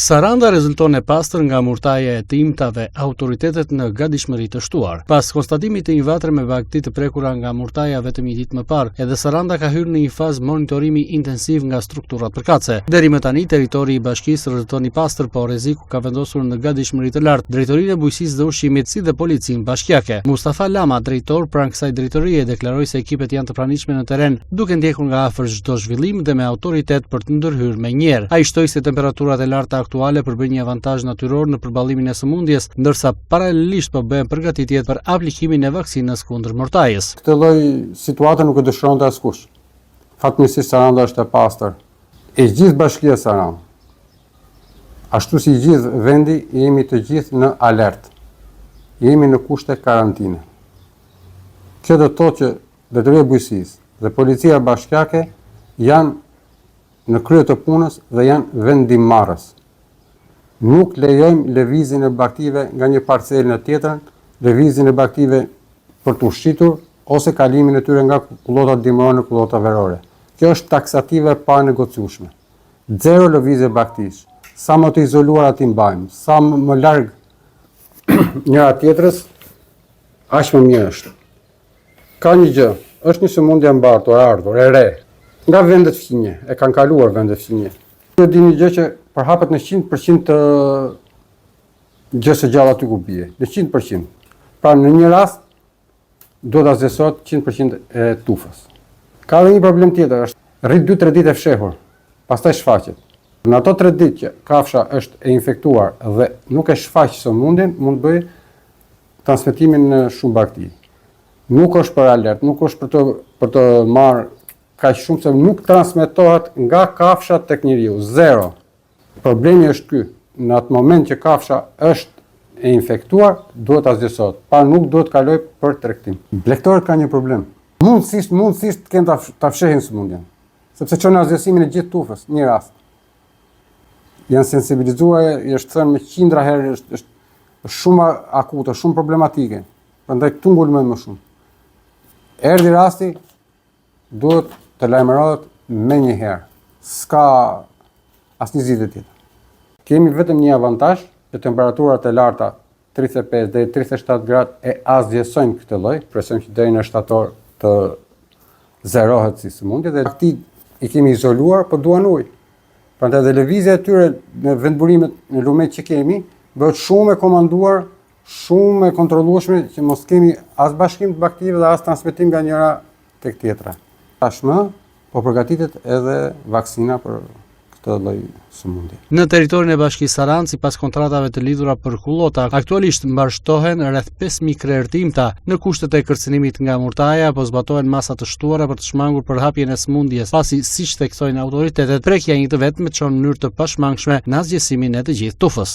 Saranda rezulton e pastër nga murtaja e të imtave, autoritetet në gatishmëri të shtuar. Pas konstatimit të një vatre me bagëti të prekura nga murtaja vetëm një ditë më parë, edhe Saranda ka hyrë në një fazë monitorimi intensiv nga strukturat përkatëse. Deri më tani, territori i bashkisë rezulton i pastër, por rreziku ka vendosur në gatishmëri të lartë Drejtorinë e Bujqësisë dhe Ushqimit si dhe Policinë Bashkiake. Mustafa Lama, drejtor pranë kësaj drejtorie, deklaroi se ekipet janë të pranishme në terren, duke ndjekur nga afër çdo zhvillim dhe me autoritet për të ndërhyrë menjëherë. Ai shtoi se temperaturat e larta aktuale përbëjnë një avantazh natyror në përballimin e sëmundjes, ndërsa paralelisht po bëhen përgatitjet për aplikimin e vaksinës kundër murtajës. Këtë lloj situate nuk e dëshironte askush. Fatmirësisht Saranda është e pastër. E gjithë bashkia Sarandë, Ashtu si i gjithë vendi, jemi të gjithë në alert. Jemi në kushte karantine. Kjo do të thotë që Drejtoria e Bujqësisë dhe Policia Bashkiake janë në krye të punës dhe janë vendimmarrës. Nuk lejojmë lëvizjen e bagëtive nga një parcelë në tjetrën, lëvizjen e bagëtive për t'u shitur ose kalimin e tyre nga kullota dimërore në kullota verore. Kjo është taksative e panegociueshme. Zero lëvizje bagëtish. Sa më të izoluara t'i mbajmë, sa më larg njëra tjetrës, aq më mirë është. Ka një gjë, është një sëmundje e mbartur, e ardhur, e re, nga vendet fqinje, e kanë kaluar vendet fqinje. Ju e dini një gjë që përhapet në 100% të gjësë së gjallë aty ku bie, në 100%. Pra në një rast duhet të asgjësohet 100% e tufës. Ka edhe një problem tjetër, është rri 2-3 ditë e fshehur, pastaj shfaqet. Në ato 3 ditë që kafsha është e infektuar dhe nuk e shfaq sëmundjen, mund të bëjë transmetimin në shumë bagëti. Nuk është për alert, nuk është për të për të marrë kaq shumë se nuk transmetohet nga kafsha tek njeriu, zero. Problemi është ky, në atë moment që kafsha është e infektuar, duhet asgjësohet, pa nuk duhet kalojë për tregtim. Blegtorët kanë një problem. Mundësisht, mundësisht të kenë ta, ta fshehin sëmundjen, sepse çon në asgjësimin e gjithë tufës, një rast. Janë sensibilizuar, i është thënë me qindra herë, është, është shumë akute, shumë problematike. Prandaj këtu ngulmojmë më shumë. Erdhi rasti, Duhet të lajmërohet menjëherë. S'ka asnjë zgjidhje tjetër. Kemi vetëm një avantazh, që temperaturat e larta 35 deri 37 gradë e asgjësojnë këtë lloj, shpresojmë që deri në shtator të zerohet si sëmundje dhe bagëtitë i kemi izoluar, po duan ujë. Prandaj dhe lëvizja e tyre në vendburimet në lumenjtë që kemi bëhet shumë e komanduar shumë e kontrollueshme që mos kemi as bashkim të bagëtive dhe as transmetim nga njëra tek tjetra. Tashmë po përgatitet edhe vaksina për këtë lloj sëmundje. Në territorin e Bashkisë Sarandë, sipas kontratave të lidhura për kullota, aktualisht mbarështohen rreth 5000 krerë të imta. Në kushtet e kërcënimit nga murtaja, po zbatohen masa të shtuara për të shmangur përhapjen e sëmundjes, pasi siç theksojnë autoritetet, prekja e një të vetme çon në mënyrë të pashmangshme në asgjësimin e të gjithë tufës.